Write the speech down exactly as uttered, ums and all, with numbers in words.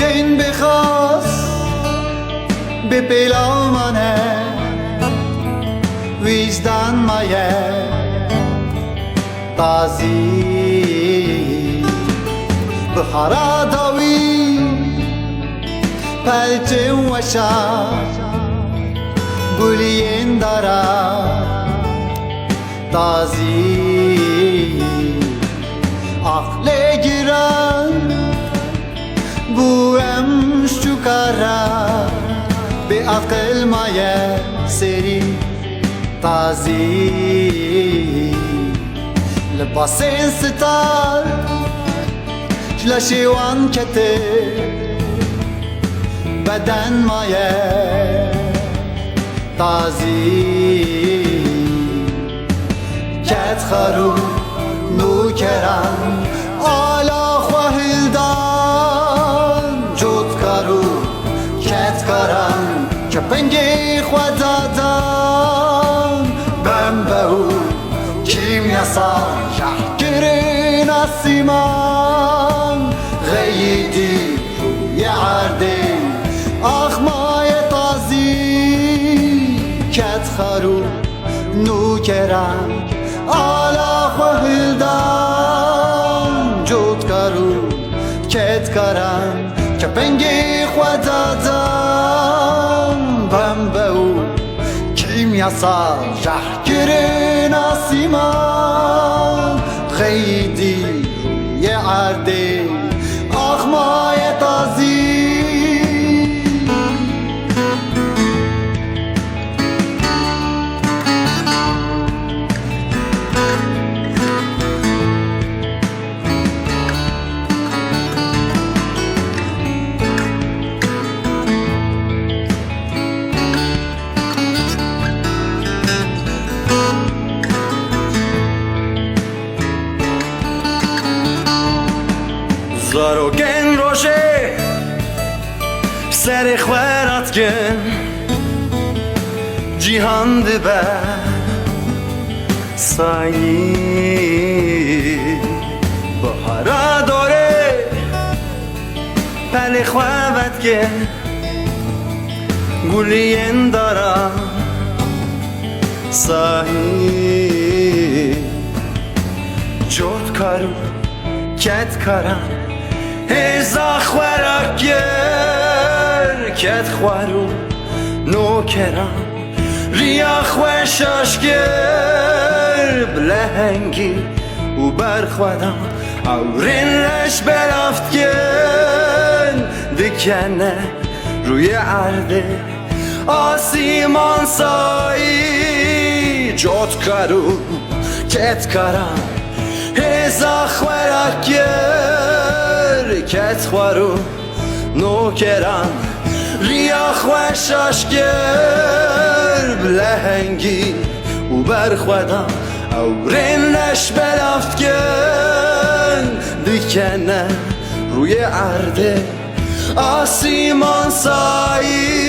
Kên bêxas bê pêlav mane, wîjdan maye tazî. Bihara dawî pelçên weşa guliyên dara tazî. Aqlê giran bû em şûkara, bê aqil maye serî tazî. Libasên star ji leşê wan kete, beden maye tazî. Ket xar û nûkeran ala xwe hildan, cotkar û ketkaran kepengê xwe dadan. Bembe û kîmyasal şeh kirin asîman, xeyîdî rûyê erdê ax maye tazî. Ket xar û nûkeran ala xwe hildan, cotkar û ketkaran kepengê xwe dadan. Bembe û kîmyasal şeh kirin asîman, xeyîdî rûyê erdê ax maye tazî. Zarokên rojê serê xwe radikin, cîhan dibe sayî. Bihara dorê pelê xwe vedike, guliyên dara sahî. Cotkar û ketkaran hêza xwe rakir, ket xwar û nokeran riya xwe şaş kir. Bi lehengî û berxwedan ewrên leş belav dikin, dikene rûyê erdê asîman sayî. Cotkar û ketkaran hêza xwe rakir, ket xwar û nokeran riya xwe şaş kir. Bi lehengî û berxwedan ewrên leş belav dikin, dikene rûyê erdê asîman sayî.